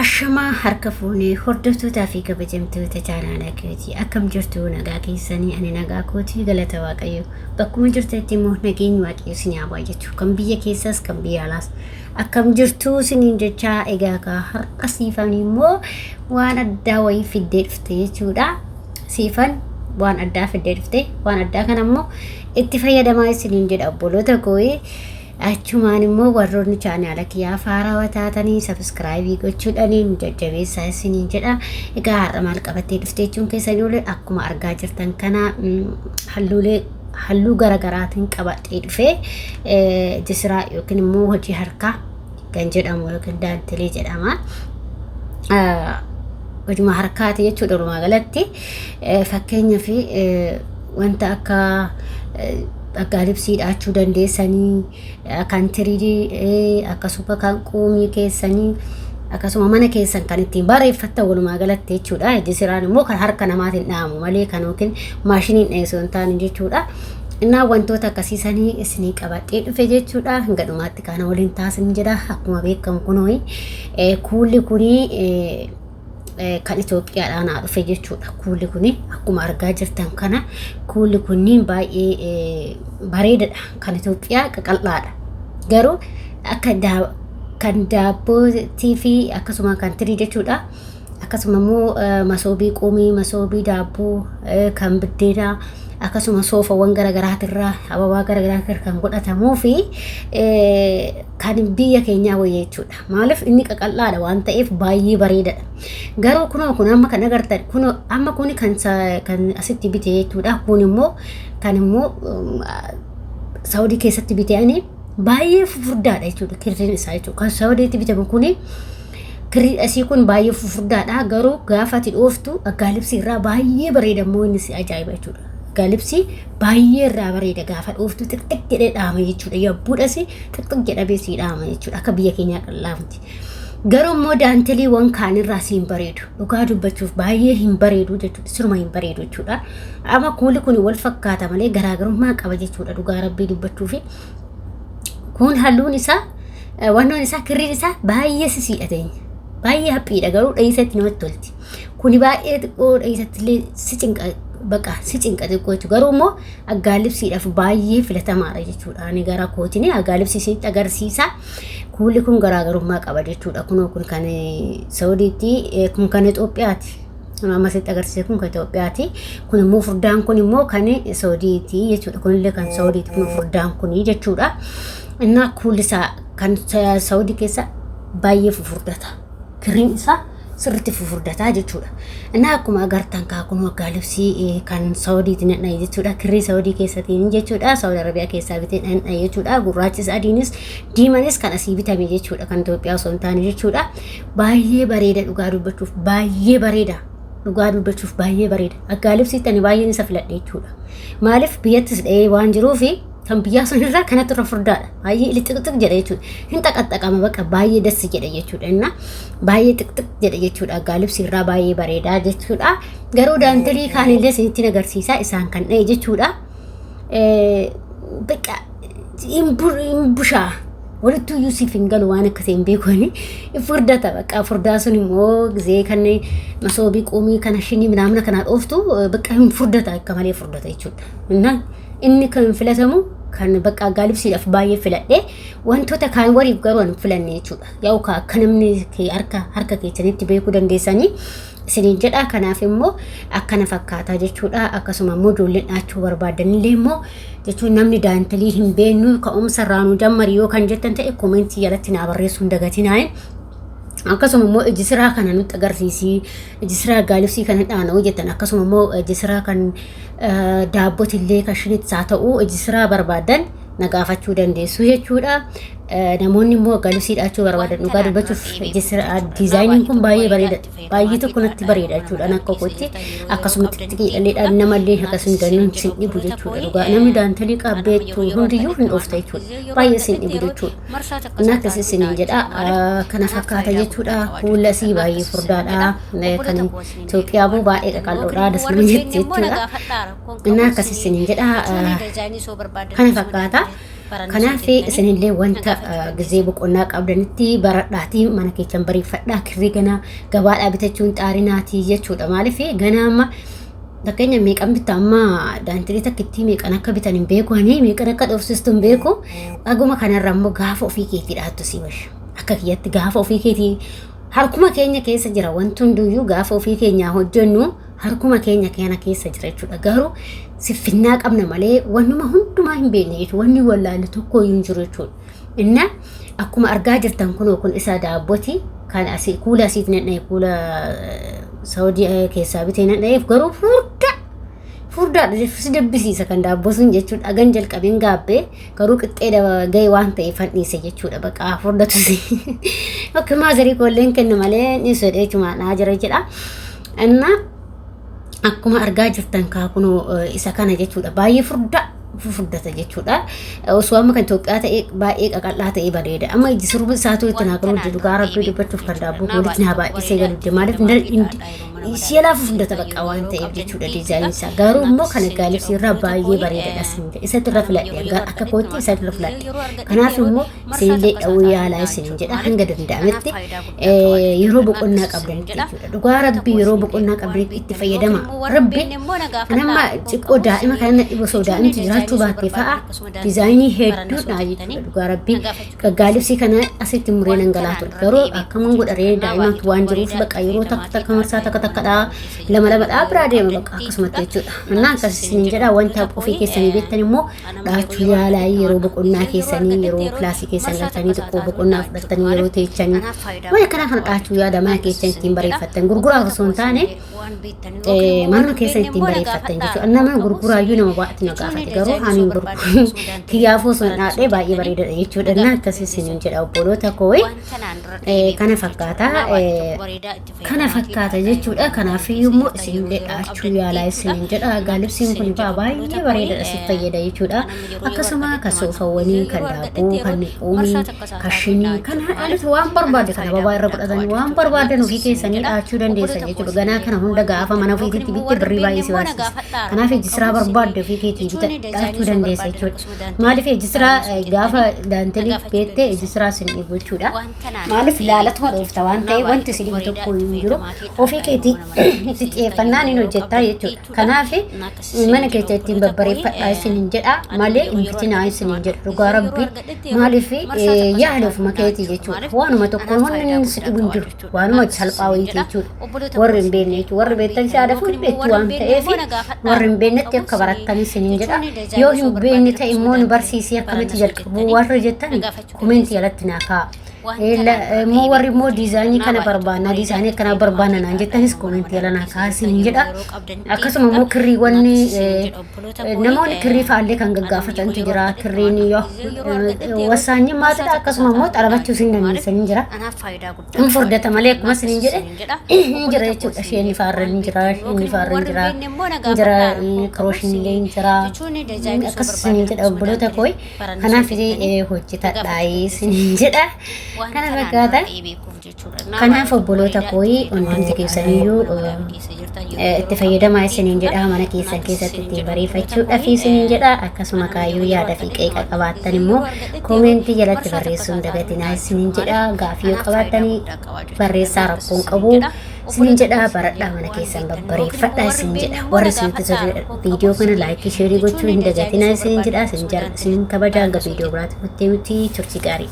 Ashamaa harka fuunee hordoftootaa fi kabajamtoota chaanaala kootii, akkam jirtu? Nagaa keessanii? Ani nagaa kootii, galata Waaqayyo. Bakkuma jirtanitti immoo nageenyi Waaqayyo isin haa baay'atu, kan biyya keessaas kan biyya alaas akkam jirtu isiniin jechaa, egaa kaa har'a Siifan immoo waan addaa wayii fiddee dhufte jechuudha. Siifan waan addaa fiddee dhufte, waan addaa kana immoo itti fayyadamaa isiniin jedha obboloota koo'ee. Achumaan immoo warroonni chaanaala kiyyaaf haarawaa taatanii subscribe gochuudhaan nu jajjabeessaa isiniin jedha. Egaa har'a maal qabattee dhufte jechuun keessan oole, akkuma argaa jirtan kana halluulee halluu garaagaraatiin qabadhee dhufee, jisiraa yookiin immoo hojii harkaa kan jedhamu yookiin daantilee jedhama. Hojuma harkaati jechuudha walumaa galatti. Fakkeenyaaf wanta akka aggaalibsii dhaachuu dandeessanii, kan tiriidii, akkasuma kan quumii keessanii, akkasuma mana keessan kan ittiin bareeffattan walumaa galatti jechuudha. Jisiraan immoo kan harka namaatiin dha'amu malee kan yookiin maashiniin dheessu hin taane jechuudha. Innaa wantoota akkasiisanii isinii qabadhee dhufe jechuudha. Hanga dhumaatti kana waliin taasin jedha. Akkuma beekamu kunoo kuulli kunii kan Itoophiyaadhaa naa dhufe jechuudha. Kuulli kuni akkuma argaa jirtan kana kuulli kunniin baay'ee bareedadha. Kan Itoophiyaa qaqal'aadha. Garuu akka kan daabbootii fi akkasuma kan tirii jechuudha. Akkasuma immoo masoobii qumii, masoobii daabboo, kan biddeenaa, akkasuma soofawwan garaagaraatirraa ababaa garagaraa kan godhatamuu fi kan biyya keenyaa wayya jechuudha. Maaliif, inni qaqal'aadha waan ta'eef baay'ee bareedadha. Garuu kunoo kun amma kan agartan kunoo amma kuni kan asitti bite jechuudha. Kun immoo kan immoo Saawudii keessatti bite ani baay'ee fufurdaadha jechuudha kirriin isaa jechuudha. Kan Saawudiitti bitamu kuni kirrii asii kun baay'ee fufurdaadha. Garuu gaafa ati dhooftu aggaalibsii irraa baay'ee bareeda immoo inni si ajaa'iba jechuudha. Aggaalibsii baay'ee irraa bareeda, gaafa dhooftu xiqxiq jedhee dhaama jechuudha. Yabbuudhas xiqxiq jedhamee sii dhaama jechuudha. Akka biyya keenyaa qal'aa miti. Garuu immoo daanteliiwwan kaanirraa siin bareedu. Dhugaa dubbachuuf baay'ee hin bareedu jechuudha. Siruma hin bareedu jechuudha. Amma kuulli kun wal fakkaata malee garaagarummaa qaba jechuudha dhugaa Rabbii dubbachuufi. Kun halluun isaa, wannoon isaa, kirriin isaa baay'ee sisiidha teenya. Baay'ee haphiidha, garuu dhahiisatti namatti tolti. Kuni baay'ee xiqqoo dhahiisatti illee si cinqa, baqa si cinqa xiqqoo jechuudha. Garuu immoo aggaalibsiidhaaf baay'ee filatamaadha jechuudha. Ani gara kootiin aggaalibsii isinitti agarsiisa. Kuulli kun garaagarummaa qaba jechuudha. Kunoo kun kan Saudiitti, kun kan Itoophiyaati. Kun amma asitti agarsiise kun kan Itoophiyaati. Kun immoo furdaan kun immoo kan Saudiiti jechuudha. Kunillee kan Saudiiti, kun furdaan kuni jechuudha. Innaa kuulli isaa kan Saudii keessa baay'ee fufurdata. Kirriin isaa sirriitti fufurdataa jechuudha. Innaa akkuma agartan kaa kun aggaalibsii kan Saudiitti nadhaye jechuudha. Kirrii Saudii keessatiin jechuudha. Saudi Arabiyaa keessaa bitee nadhaye jechuudha. Gurraachis, adiinis, diimanis kan asii bitame jechuudha. Kan Itoophiyaa osoo hin taane jechuudha. Baay'ee bareeda, dhugaa dubbachuuf baay'ee bareeda. Dhugaa dubbachuuf baay'ee bareeda. Aggaalibsiitti ani baay'een isa filadhe jechuudha. Maaliif, biyyattis dhahee waan jiruufi kan biyyaa sanirraa kanatti irra furdaadha. Baay'ee xixiq jedha jechuudha. Hin xaqaxaqama, baqa baay'ee dassi jedha jechuudha. Inna baay'ee xixiq jedha jechuudha. Aggaalibsi irraa baay'ee bareedaa jechuudha. Garuu daantilii kaanillee isinitti agarsiisa, isaan kan dha'e jechuudha. Baqa hin bushaa. Walitti iyyuu siif hin galu, waan akkasii hin beekani. Furdata, baqa furdaa sun immoo gizee kan masoobii qumii kana shinii minaamina kanaa dhooftu baqa hin furdata, akka malee furdata jechuudha. Innaan inni kan filatamu kan bakka aggaalibsiidhaaf baay'ee filadhe, wantoota kaan waliif garuu hin filanne jechuudha. Yaa'u akka namni harka harka keessanitti beekuu dandeessanii isiniin jedha. Kanaaf immoo akkana fakkaataa jechuudha. Akkasuma immoo ijoolleen dhaachuu barbaadanillee immoo jechuun namni daantilii hin beeknu ka'umsa irraa nu jammari yoo kan jettan ta'e, comment jalatti naa barreessuu hin dagatinaa. Akkasuma immoo iji siraa kana nutti agarsiisi, iji siraa gaalibsii kana dhaana'u jettan, akkasuma immoo iji siraa kan daabbotillee kan shinitti haa ta'u, iji siraa barbaadan na gaafachuu dandeessu jechuudha. Namoonni immoo gaalibsii dhaachuu barbaadan, dhugaa dubbachuuf diizaayiniin kun baay'ee bareeda. Baay'ee tokko natti bareeda jechuudha akka kootti. Akkasumatti xixiqqeedhaan namallee akkasuma dannuun sin dhibu jechuudha. Dhugaa namni daantalii qabbeettu hundiyyuu hin dhoofta jechuudha. Baay'ee sin dhibu jechuudha. Inni akkasii isiniin jedha. Kana fakkaata jechuudha. Kuula asii baay'ee furdaadha. Kan Itoophiyaa immoo baay'ee qaqal'oodha. Dasnama jetti jechuudha. Inni akkasii isiniin jedha. Kana fakkaata. Kanaaf isinillee wanta gizee boqonnaa qabdanitti baradhaatii mana keessan bareeffadhaa. Kirrii ganaa gabaadhaa bitachuun xaarinaatii jechuudha. Maaliif ganaa amma fakkeenya meeqan bitta, amma daantilii takkittii meeqan akka bitan hin beeku, ani meeqan akka dhoofsistu hin beeku. Aguma kanarra immoo gaafa ofii keetii dhaattu si wayya. Akka kiyyatti gaafa ofii keetii harkuma keenya keessa jira wanti hunduyyuu, gaafa ofii keenyaa hojjennu harkuma keenya kana keessa jira jechuudha. Garuu siffinnaa qabna malee wannuma hundumaa hin beekne jechuudha. Wanni wallaalle tokko iyyuu hin jiru jechuudha. Inna akkuma argaa jirtan kunoo kun isa daabbooti kan asii kuula asiit nadha'e, kuula Saawudii keessaa bitee nadha'eef, garuu furdaa furdaadha, si dabbisiisa kan daabboo sun jechuudha. Dhagan jalqabeen gaabbee garuu qixxee ga'e waan ta'eef handhiise jechuudha. Baqaa furdatu si. Akka maazarii koolleen kennu malee ni sodhee jechuudha jira jedha. Inna akkuma argaa jirtan kaa kunoo isa kana jechuudha. Baay'ee furdaa furdata jechuudha. Osoo amma kan Itoophiyaa ta'e baay'ee qaqal'aa ta'e bareeda. Amma iji sirba isaatu itti naa galuu dhugaa rabbii dubbachuuf kan daabboo walitti naa baay'isee galu. Maaliif si'alaa furdata baqa waan ta'eef jechuudha diizaayiniin isaa. Garuu immoo kan gaalibsii irraa baay'ee bareedaadha sin jedha. Isatti irra filadhe, akka kootti isatti irra filadhe. Kanaaf immoo isinillee dha'uu yaalaa isinin jedha hanga danda'ametti yeroo boqonnaa qabdanitti jechuudha. Dhugaa rabbii yeroo boqonnaa qabdanitti itti fayyadama. Rabbi anamma xiqqoo daa'ima kana dhibu, osoo daa'imti jiraachuu baatte fa'a diizaayinii hedduudha jechuudha. Dhugaa rabbii gaggaalibsii kana asitti muree nan galaa ture. Garuu akkaman godharee, daa'imatu waan jiruuf baqa yeroo takka takka marsaa takka takkadhaa lama lamadhaa biraa deema baqa akkasumatti jechuudha. Annaa akkas isinin jedha, wanta ofii keessanii beektan immoo dhaachuu yaalaa yeroo boqonnaa keessanii, yeroo kilaasii keessan galtanii xiqqoo boqonnaa fudhattanii, yeroo teechanii waan akkanaa kana dhaachuu yaada, mana keessan ittiin bareeffattan, gurguraaf osoo hin taane manuma keessan ittiin bareeffattan jechuudha. Nama gurguraayyuu nama baay'eetu na gaafate, garuu ani hin gurguru. Kiyyaafuu osoo hin dhaadhee baay'ee bareedaadha jechuudha. Na akkasii isiniin jedha obboloota koo, kana fakkaata. Kana fakkaata jechuudha. Kanaafiyyuu immoo isinillee dhaachuu yaalaa isiniin jedha. Gaalibsiin kun fa'aa baay'ee bareedaadha, si fayyada jechuudha. Akkasuma kan soofawwanii, kan daabboo, kan qoomii, kan shinii, kan haalota waan barbaadde kan ababaa irra godhatanii waan barbaadan ofii keessanii dhaachuu dandeessan jechuudha. Ganaa kana hunda gaafa mana ofiititti bitte birrii baay'ee si baasisa. Kanaaf ejjisiraa barbaadde ofii keetii bita dhaachuu dandeessa jechuudha. Maaliif ejjisiraa gaafa daantelii beettee ejjisiraa sin dhibu jechuudha. Maaliif ilaalatuma dhoofta waan ta'eef wanti si dhibu tokko hin jiru. Ofii keetii itti xiyyeeffannaan hin hojjettaa jechuudha. Kanaaf mana keessa ittiin babbareeffadhaa isiniin jedha malee hin bitinaa isiniin jedha dhugaa rabbi. Maaliif yaala ofuma keetii jechuudha. Waanuma tokko wanni inni si dhibu hin jiru. Waanuma salphaa wayiiti jechuudha. Warri hin beekne jechuudha. Warri beektan si haadha fuudhu beektu waan ta'eef warri hin beeknetti akka barattan isiniin jedha. Yoo hin beekne ta'e immoo nu barsiisii akkamitti jalqabu warri jettan komentii jalatti naa kaa'a. Immoo warri immoo diizaayinii kana barbaanna, diizaayinii akkana barbaanna naan jettanis komentii jala naa kaa'a isiniin jedha. Akkasuma immoo kirriiwwan namoonni kirrii fa'aallee kan gaggaafatantu jira. Kirriin yoo wasaanyi maatidha, akkasuma immoo xalabachuus hin dandeessanii jira. Hin furdata malee akkuma isiniin jedhe hin jira jechuudha. Isheen faarra hin jira, isheen faarra hin jira, hin jira, kirooshiin illee hin jira. Akkas isiniin jedha obboloota koo. Kanaaf hojjetadhaa isiniin jedha. Kana fakkaata. Kanaaf obboloota koo, hundumti keessaniyyuu itti fayyadamaa isiniin jedha, mana keessan keessatti ittiin bareeffachuudhaaf isiniin jedha. Akkasuma kaayyuu yaada fi qeeqa qabaattan immoo koomentii jalatti barreessuun dagatinaa isiniin jedha. Gaafii yoo qabaattanii barreessaa, rakkoon qabu isiniin jedha. Baradhaa, mana keessan babbareeffadhaa isiniin jedha. Warri isinitti tole viidiyoo kana laayikii, sheerii gochuu hin dagatinaa isiniin jedha. Isin kabajaa, hanga viidiyoo biraatti nutti turtii gaarii.